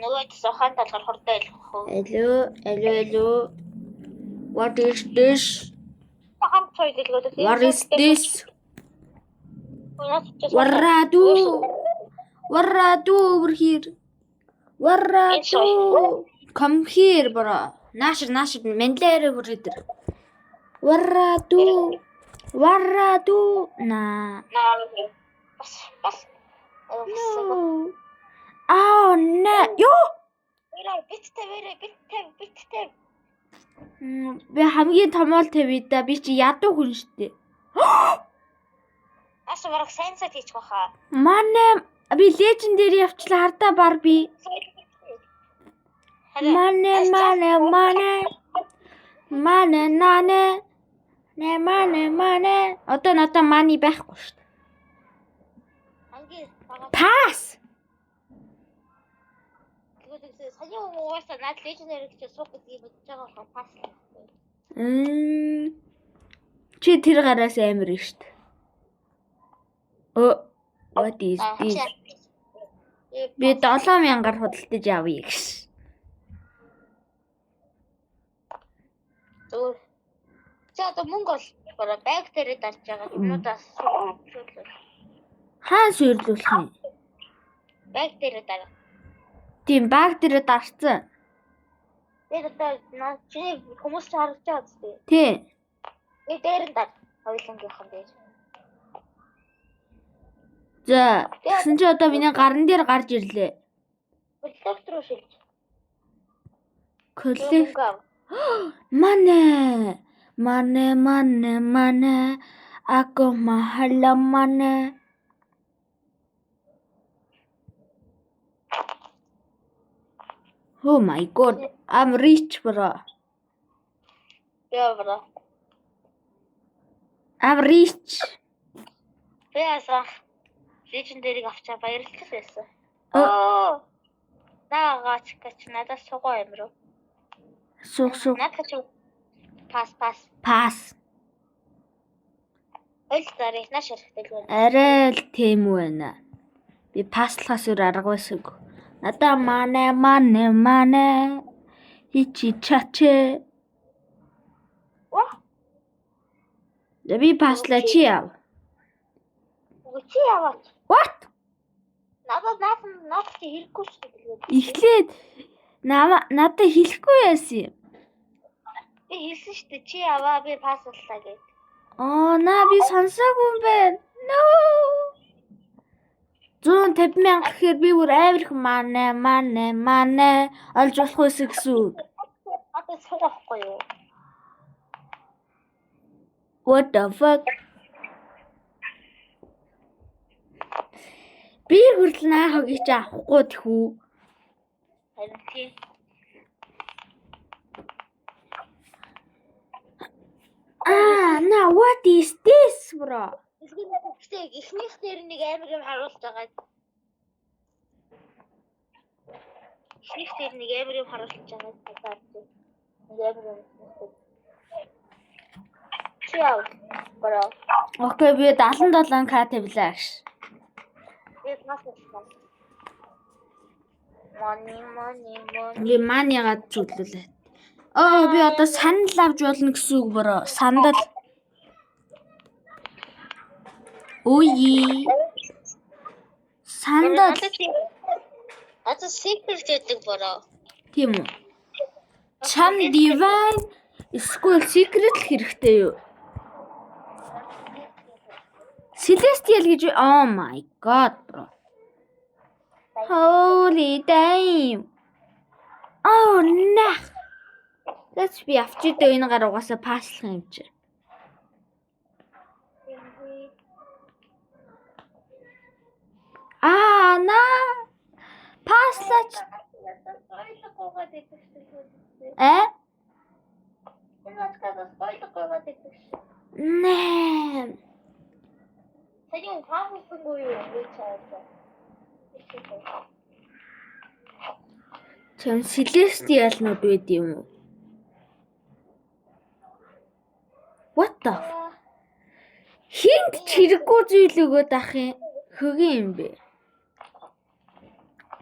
Нөгөө тэс ухаан талгаар хурдан илэх үү. Алло, алло, алло. What is this? Хамт цой дэлгүүлээ. What is this? Waradu. Waradu over here. Waradu. Come here, bro. Нааш нааш манлаараа хүрээд ир. Waradu. Waradu. На. Бас бас. No. Oh, no. Йоо. Бэрэ бит тавиарэ бит тав бит тав. Би хамгийн томоол тавья да. Би чи ядуу хүн штэ. Аас бараг сайн сайт хийчих واخа. Манай би legendary явчлаа хардаа бар би. Манай манай манай манай нанэ нэ манай манай одоо надаа мани байхгүй шүү дээ. Хамгийн бага Пас. тэгвэл саяын угаасаа над legendary гэж суух гэдгийг мэдж байгаа болохоор пас. Мм. Чи тэр гараас амар юм шүү дээ. Оо what is this? Би 7000-аар худалдаж авъя гэж. Зүгээр. Чи одоо мөнгө ол бараа байг дээрээ дарж байгаа юмнуудаас суучлаа. Хаан сүйрлүүлэх юм? Байг дээрээ дараа. Тийм баг дээрээ дарцсан. Тэгээд одоо наа чиний хүмүүс чи харагдаж байгаа зү. Тий. Би дээр нь дар. Хоёулангийнхан дээр. За тэгсэн чи одоо миний гаран дээр гарч ирлээ. Коллектор руу шилж. Коллект Манай манай манай манай ако махала манай. Oh my god, I'm rich bro. Яа bro. I'm rich. Би асах Legendary-г авчаа баярлалаа байсан. Оо. Наагач гэж надад сугаа юм руу. Сух сух. Надад чи пас пас. Пас. Ойл зарыг нааш хэрэгтэй л байна. Арай л тийм үү байна. Би паслахаас өөр арга байсангүй. Надаа манай манай манай хичи чачэ. Оо. Би паслаа чи яв. Үгүй чи яваач. What? Надад наад наад чи хэрэггүй шүү дээ. Эхлээд надад хэлэхгүй байсан юм. Би хэлсэн шүү дээ. Чи яваа би паслаа гэд. Аа, наа би сонсоогүй юм байна. No. 150 мянга гэхээр би бүр амар их манай манай манай олж болох байсан гэсэн үг. Одоо суугаа байхгүй юу? What the fuck? Би хүртэл наа хогийг чи авахгүй тэхүү. Харин тийм. Аа, на what is this bro? Гэхдээ эхнийх дээр нэг амар юм харуулж байгаа. Эхнийх дээр нэг амар юм харуулж байгаа. Нэг амар юм. Чи яв. Bro. Окей, би 77к тавилаа гэж. Би пас болсон. Money money money. Би манигаад зүглүүлээ. Аа, би одоо сандал авч болно гэсэн үг bro. Сандал. Үе. Сандал Одоо secret гэдэг bro. тийм үү? Чам divine school secret л хэрэгтэй юу? Celestial гэж oh my god bro. Holy damn. Oh no. Let's би авчидээ энэ гар угаасаа паслах юм чи. Аа на паслаач. Ойлгохгүйгээд идэх шүү дээ. Э? Энэ бачкаас ойлгохгүйгээд идэх шүү. Нэ. Саяхан паслсангүй юу ингэж чаасан. Чам Celestial-нууд байд юм уу? What the Хинт ч хэрэггүй зүйл өгөөд ах юм. Хөгийн юм бэ.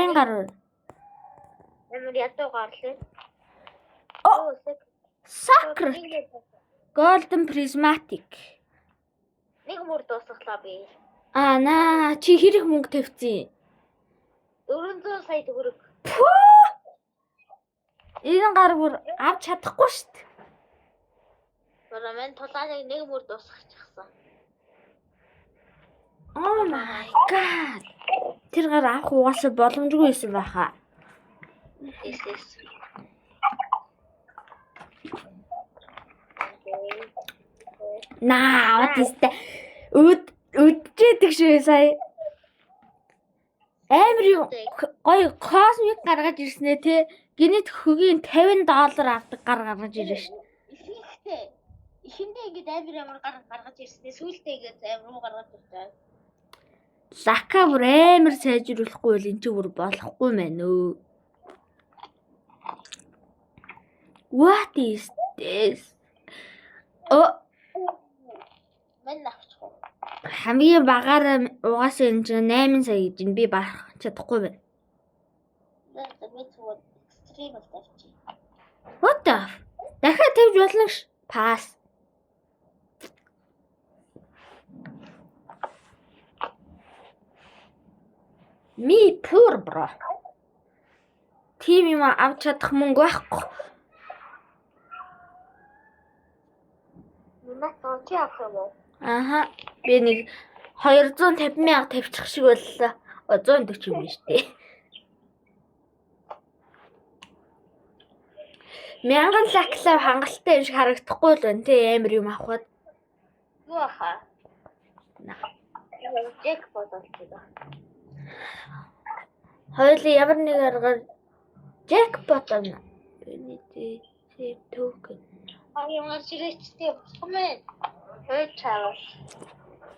80 гар байна. Амар ядуу гарлаа. Оо, Sacred Golden Prismatic. Нэг мөр дуусглаа би. Аа, наа чи хэрэг мөнгө тавьчихсан? 400 сая төгрөг. Энэ гар бүр авч чадахгүй шүү дээ. Бара мань тулааныг нэг мөр дуусгачихсан. Oh my god. Тэр гар авах угаасаа боломжгүй байсан байхаа. Yes, yes. Наа, what is that? Үд үдчээдэг шүү сая. Амар юм гоё cosmic гаргаж ирснэ те. Гинэт хөгийн 50 доллар авдаг гар гаргаж ирнэ шүү. Ихэнхдээ эхэндээ ингээд амар амар гар гаргаж ирснээ сүүлдээ ингээд амар муу гаргаж ирж байгаа. Luck аа бүр амар сайжруулахгүй бол эн чинь бүр болохгүй мэн өө. What is this? О Мэн авчих уу? Хамгийн багаараа угаасаа энэ чинь 8 сая гэж би барах чадахгүй байна. За би зүгээр extreme л тавьчих. What the? Дахиад тавьж болно ш. Pass. Me poor bro. Тийм юм авч чадах мөнгө байхгүй. Минут чи авах юм уу? Аха. Би нэг 250 мянга тавьчих шиг боллоо. 140 юм биш үү? Мянган luck лав хангалттай юм шиг харагдахгүй л байна те амар юм авахад. Юу ахаа? Jackpot болчихлоо. Хоёулаа ямар нэг аргаар jackpot авна. Миний токен. А ямар чирээчтэй болох юм. Хөөе чаавас.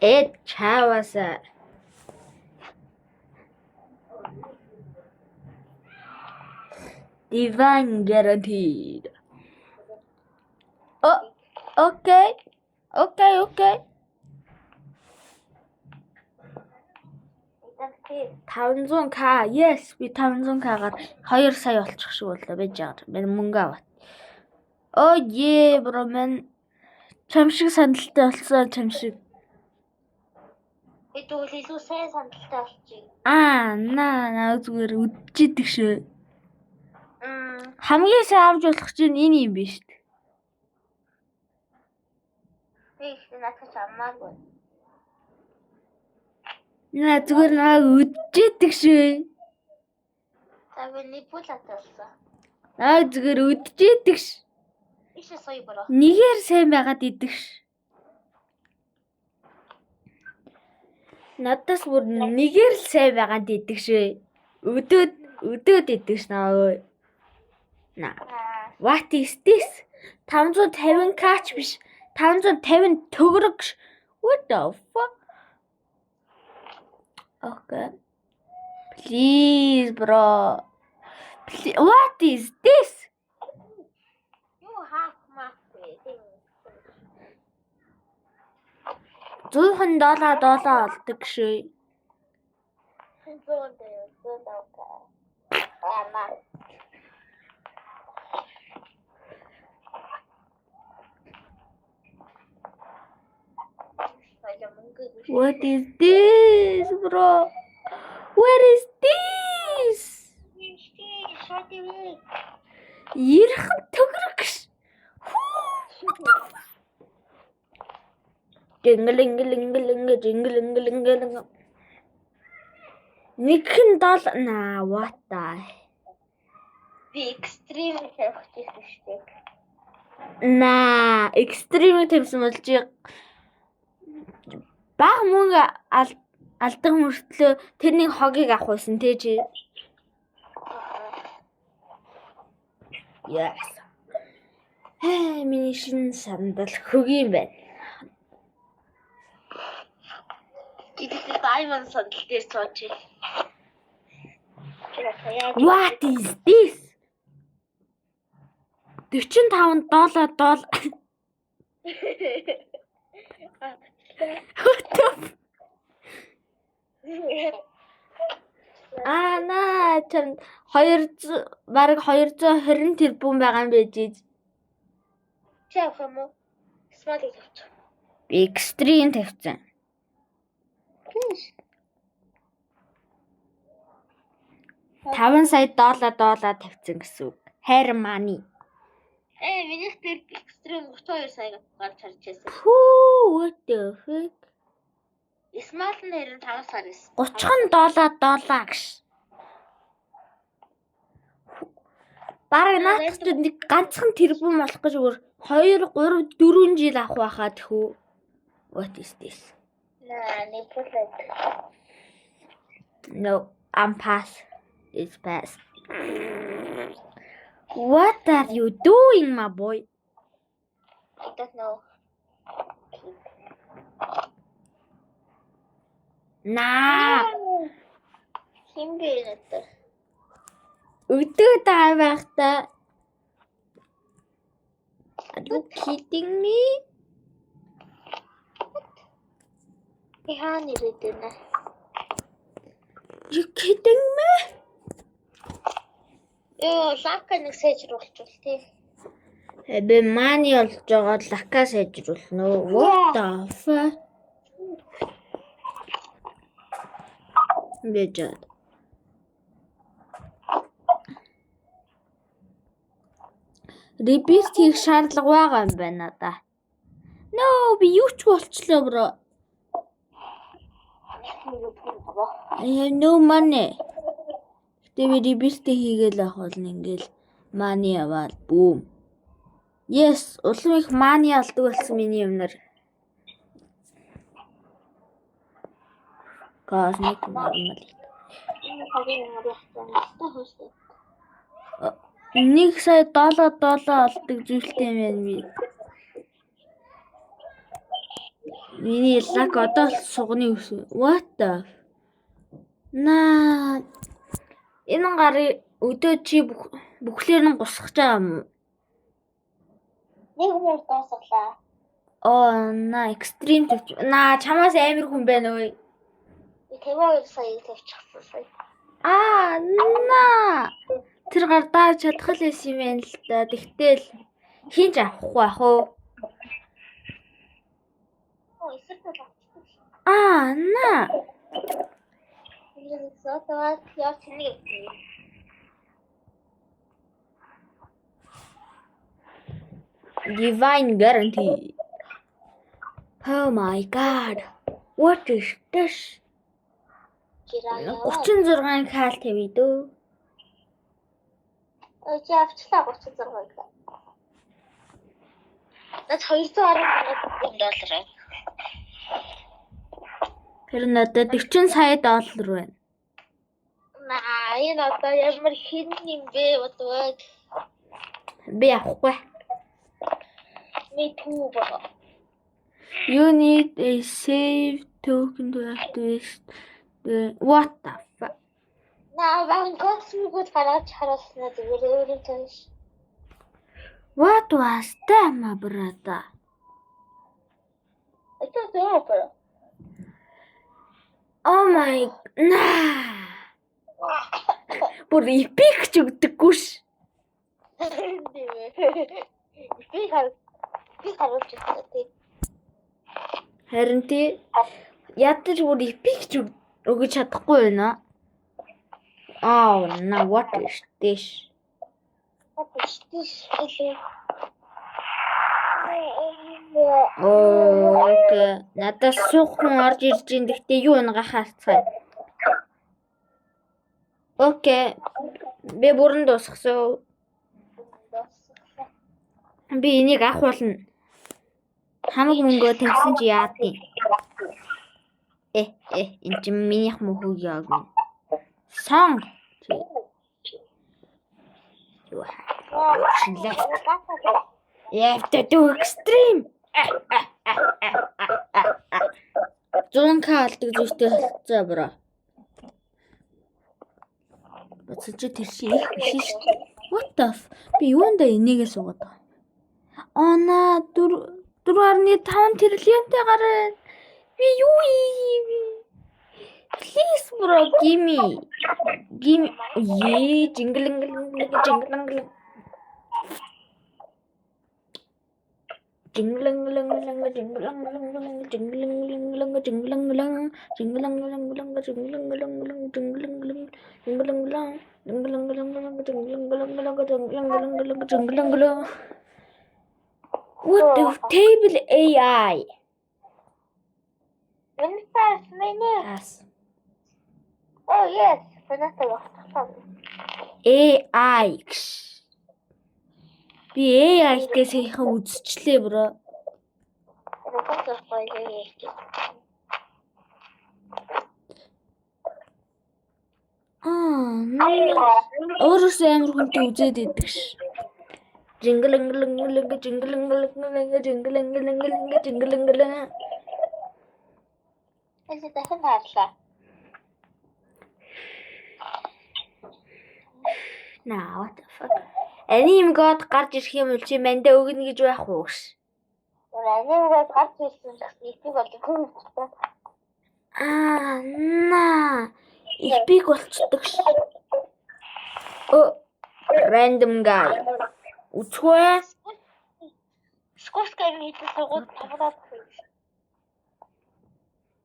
Эд чааваса. Divine guaranteed. Oh, okay. Okay. 500k. Yes, би 500k-гаар 2 сая болчих шиг боллоо байж байгаа. Мэн мөнгө аваад. Oh yeah, bro man. Чам шиг сандалтай болсон чам шиг. Би тэгвэл илүү сайн сандалтай болчих. Аа, наа зүгээр үдчихдээ шүү. Хамгийн сайн авч болох чинь энэ юм биш үү? Би их надад ч аммаагүй. Наа зүгээр наа үдчихдээ шүү. За би нипулат болсон. Наа зүгээр үдчихдээ ш. Ишээ сая bro. Нэгээр сайн байгаад идэх ш. Надаас бүр нэгээр л сайн байгаад идэх шүү. Өдөөд өдөөд идэх ш наа өө. Наа. What is this? 550 к ч биш. 550 төгрөг. What the fuck? Okay. Please bro. Please. What is this? Юу хаах маах вэ? 100 доллар доллар олдог шүү. 100 дээр 100 Аа. What is this, bro? What is this? 90 төгрөг ш. Жингэл ингэл ингэл ингэл жингэл ингэл ингэл. Нэгхэн дол наа what the. Би extreme тавих гэсэн шүү дээ. Наа extreme тавьсан бол чи бага мөнгө алдаг мөртлөө тэрний хогийг авах байсан тий чи. Yes. Хээ миний шинэ сандал хөгийн байна. Жидэс diamond сандал дээр сууж. What is this? 45 доллар доллар. What the Аа наа чам 200 бараг 220 тэрбум байгаа юм байж. Чи авах юм уу? Small ыг авчих. Би extreme тавьсан. Тийш. 5 сая доллар доллар тавьсан гэсэн үг. Хайр money. Минийх дээр extreme 32 сая гарч харж байсан. Хүү what the fuck? Small нь харин 5 сар байсан. 30 доллар доллар гэж. Бараг наадах чинь нэг ганцхан тэрбум болох гэж өөр 2 3 4 жил авах байхаа тэхүү. What is this? Наа, нэг бүлэд. No, I'm pass. It's pass. What are you doing, my boy? I don't know. Наа. Хэн бэ надад? Өдөө таа байхдаа. Are you kidding me? Би хаана ирээд байна? You kidding me? Йоо, luck аа нэг сайжруулчихвал тий. Би money олж байгаа luck аа сайжруулна уу? What the fuck? Бэжэд. Rebirth хийх шаардлага байгаа юм байна да. No, би юу ч болчлоо bro. I have no money. Гэтэ би rebirth хийгээл авах болно, ингээл money аваад boom. Yes, улам их money алдаг болсон миний юмнар. Cosmic normal. Энэ хоёрын ямар яхсан юм бэ? 1 сая долоо долоо олдог зүйлтэй юм байна би. Миний luck одоо л сугны өс. What the? Наа. Энэ гарын өдөө чи бүхлээр нь гусгаж байгаа юм уу? Нэг мөр дуусгалаа. Оо, на extreme тавьч. Наа, чамаас амар хүн байна өө. Би 52 сая тавьчихсан сая. Аа, наа. Тэр гар дааж чадах л байсан юм байна л да. Тэгтэл хинч авахгүй ах уу? Оо, эсрэг тал авчихсан. Аа, наа. Сотоват яа тэнийг. Divine guarantee. Oh my God. What is this? Гэраа. 36 кал тавья дөө. Чи авчлаа 36-ыг. Над 210 доллар байна. Тэр надад 40 сая доллар байна. Наа, энэ одоо ямар хэн юм бэ бодвол? Би авахгүй. Me too bro. You need a save token to activate the, what the fuck? Наа, баг космикуд гаргаж харуулснаа зүгээр өөрөө тааш. What was that, my brother? I don't know, bro. Oh my, наа. Бүр epic ч өгдөггүй ш. Би харуулж байна тий. Харин тий, ядаж бүр epic ч өгөж чадахгүй байна. Oh, now what is this? What is this? Илүү. Оо, okay. Надад суух хүн орж ирж ин. Гэхдээ юу унгаа харцгаая. Okay. Би бүрэн дуусгасан. Би энийг авах болно. Хамаг мөнгөө тавьсан чи яадیں۔ Э э энэ чинь минийх мөхөг яг юм. Сон. Юу option left. You have to do extreme. 100K алдаг зүйлтэй болцоо bro. Бодсон чи тэр чи их биш шүү дээ. What the f? Би юундаа энийгээ суугаад байгаа юм. Она 4 4.5 триллионтай гараа. Би юу юм? Please bro, give me. Give me. Ее, жинглэнглэнглэн жинглэнглэн. Жинглэнглэнглэн жинглэнглэнглэн жинглэнглэнглэн жинглэнглэн жинглэнглэнглэн жинглэнглэнглэн жинглэнглэн жинглэнглэн жинглэнглэнглэн жинглэнглэнглэн жинглэнглэнглэн жинглэнглэн. What the table AI? Винтас миний. Аас. Oh yes, Винтас явахтаа. AI гэж. Би AI-тэй саяхан үзчихлээ bro. Робот гоё. Аа, өөрөөсөө амар хүнтэй үзээд идэг ш. Жингэлэнгэлэнгэлэнгэ жингэлэнгэлэнгэлэнгэ жингэлэнгэлэнгэлэнгэ жингэлэнгэлэн. Энэ дахин харлаа. Наа, what the fuck. Анime god гарч ирэх юм бол чи мандаа өгнө гэж байх уу ш. Анime god гарч ирсэн гэсэн epic бол хүн. Аа, наа. Epic болчдөг ш. О, random guy. Үцгүй. Squid Game хийсэн сургууль тавраад байна.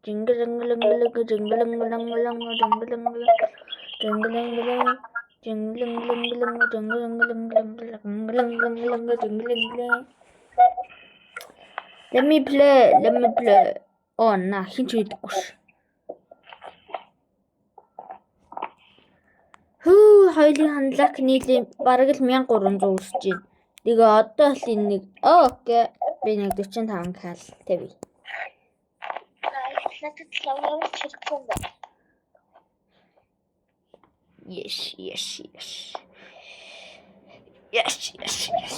Жингэлэнгэлэнгэлэнгэ жингэлэнгэлэнгэлэнгэ жингэлэнгэлэн жингэлэнгэлэн жингэлэнгэлэнгэлэнгэ жингэлэнгэлэнгэлэнгэлэнгэлэнгэлэнгэ жингэлэнгэлэн. Let me play, let me play. Оо, на хин ч үйдэггүй ш. Хүү, хоёулын хандлак нийлээ бараг л 1300 өсөж байна. Тэгээ одоо л энэ нэг окей. Би нэг 45 кал тавь. Надад лавлав чирсэн байна. Yes, yes, yes. Yes, yes, yes.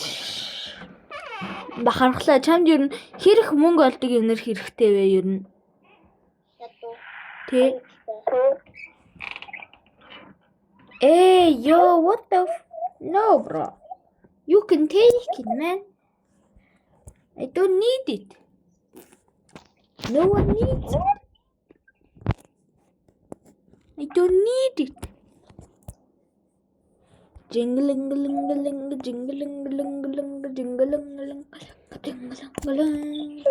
Бахархлаа чамд ер нь хэрэг мөнгө олдог юмнэр хэрэгтэй вэ ер нь? Ядуу. Тэ. Э, yo, what the No, bro. You can take it, man. I don't need it. No one needs it. I don't need it. Jingle-ling-ling-ling, jingle-ling-ling-ling, jingle-ling-ling, jingle-ling-ling,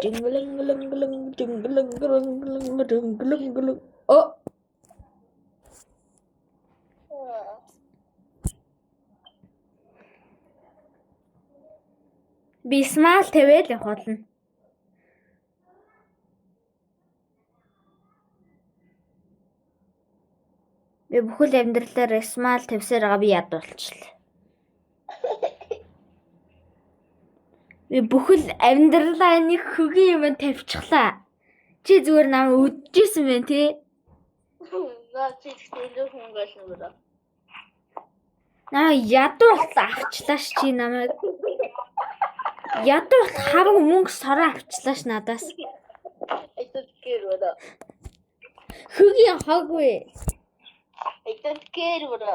jingle-ling-ling-ling, jingle-ling-ling-ling, jingle-ling-ling. Oh, би смаал тавиал явах болно. Би бүхэл амьдралаар смаал тавьсаар байгаа би ядуулчлаа. Би бүхэл амьдралаа нэг хөгийн юм тавьчихлаа. Чи зүгээр намайг үдчихсэн байх тий? Наа чи ихтэй илүү хөнгө болно bro. Намайг ядуу болтлоо авчлаа ш чи намайг. Ядуу болт хараг мөнгө сороо авчлаа ш надаас. I don't care bro. Хөгийн хоггүй. I don't care bro.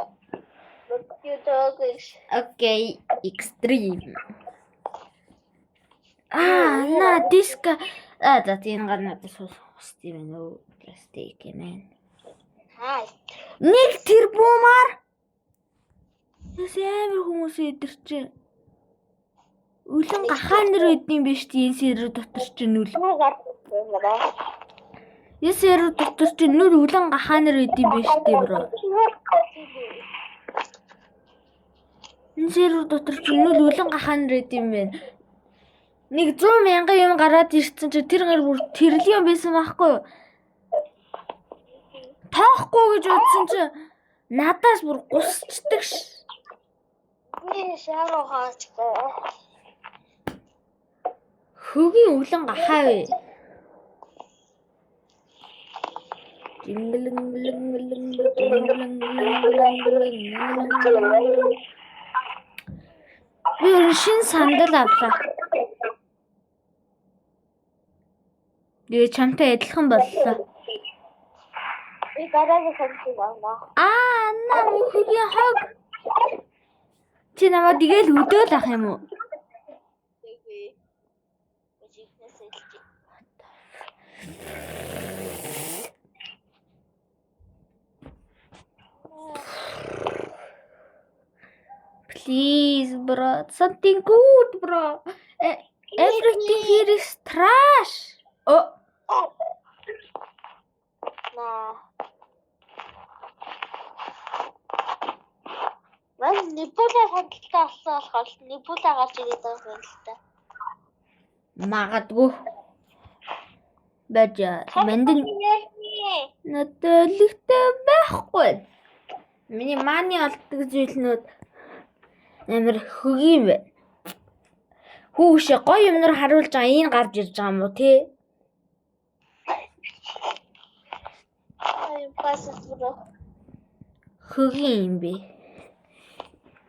What you talking? Okay, extreme. Аа, на диск аа за тийм гар надад сус юм байна уу? Пластик юм байна. Хаа. Нэг тэр буумаар Яс амар хүмүүс идэр чи. Үлэн гахаа нэр өдний биш тий энэ сервер дотор чи нүл. Энэ сервер дотор чи нүл үлэн гахаа нэр өдний биш тий bro. Энэ сервер дотор чи нүл үлэн гахаа нэр өдний юм байна. Нэг 100 мянган юм гараад ирсэн чи тэр гэр бүр триллион байсан байхгүй юу? Тоохгүй гэж бодсон чи надаас бүр гусчдаг ш. Би шаруу хаачихгүй. Хөгийн өвлөн гахаа вэ. Жингэлэнгэлэнгэлэн жингэлэнгэлэнгэлэн. Би өөр шин сандал авлаа. Тэгээ чамтай адилхан боллоо. Би дараагийн сандал авна. Аа, наа хөгийн хог. Чи намайг тэгээл өдөөл ах юм уу? Тэгүй. Жинхнээс илж. Please, bro. Something good, bro. Everything here is trash. Oh, Наа. Мань Небула сандалтай болсон болохоор Небула гарч ирээд байгаа юм л та. Магадгүй. Байж мандин надад лэгтэй байхгүй. Миний money олддог зүйлнүүд амар хөгийн юм байна. Хүүшээ гоё юмнаар харуулж байгаа энэ гарч ирж байгаа юм уу те? Ай, пасас bro. Хөгийн юм бэ.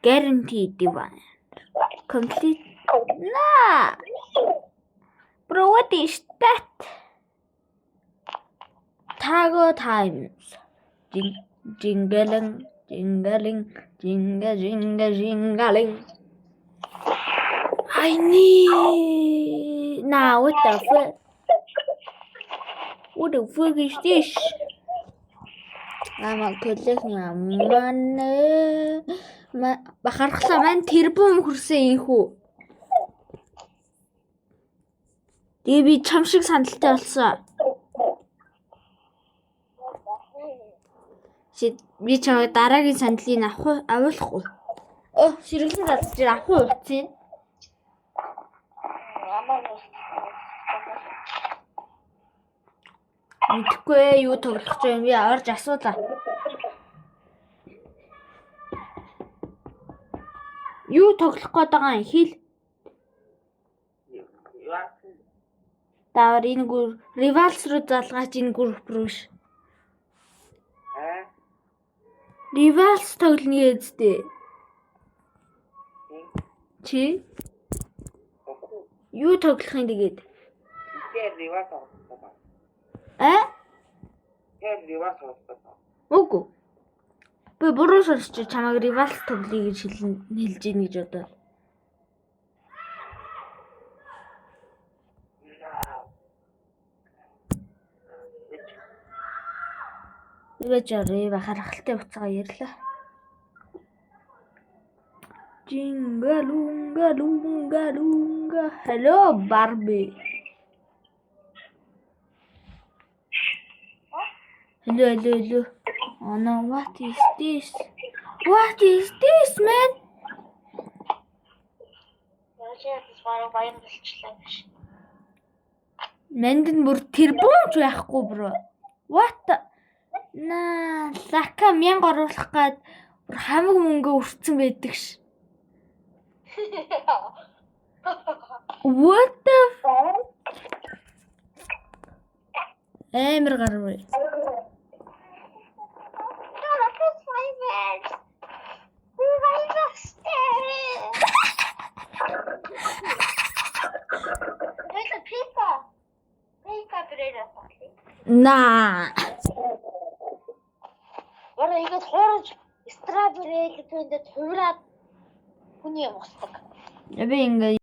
Guarantee divine. Complete. На. Bro, what is that? Tago times. Jingling, jingling, jinga, jinga, jingling. I need. Now, what the fuck? What the fuck is this? I'm a collecting money. Бахархлаа маань тэрбум хүрсэн инхүү. Тэгээ би чам шиг сандалтай болсон. Би чамайг дараагийн сандлыг авах уу? Авуулахгүй. Оо, сэргэлэн задаж авах уу утсыг? Амаа. Мэдэхгүй ээ, юу тоглох гэж юм би орж асуулаа. Юу тоглох гээд байгаа юм хэл. Давар энэ гүр Rivals руу залгаач энэ групп рүү ш. Аа? Rivals тоглоно гэдтэй. Чи юу тоглох юм тэгээд? Тэр Rivals тоглох. А? Тэр Rivals тоглох. Үгүй. Би буруу сонсч чамайг Rivals тоглоё гэж хэлж ийн гэж бодоод. Ивэж орё харахалтай буцаага ярьлаа. Jinga lunga lunga lunga. Hello Barbie. Hello, hello, hello. Oh no, what is this? What is this, man? Яаж бараг баян болчлаа гэж. Манд нь бүр тэрбумч байхгүй bro. What? На luck аа 1000 оруулах гад бүр хамаг мөнгө өртсөн байдаг ш. What the Амар гарвэ. Gotta put my bed. My There's a pizza. Pizza bread. На. Бараг ингэж хуурж strawberry гэдэг хувираад хүний юм устдаг. Би ингээ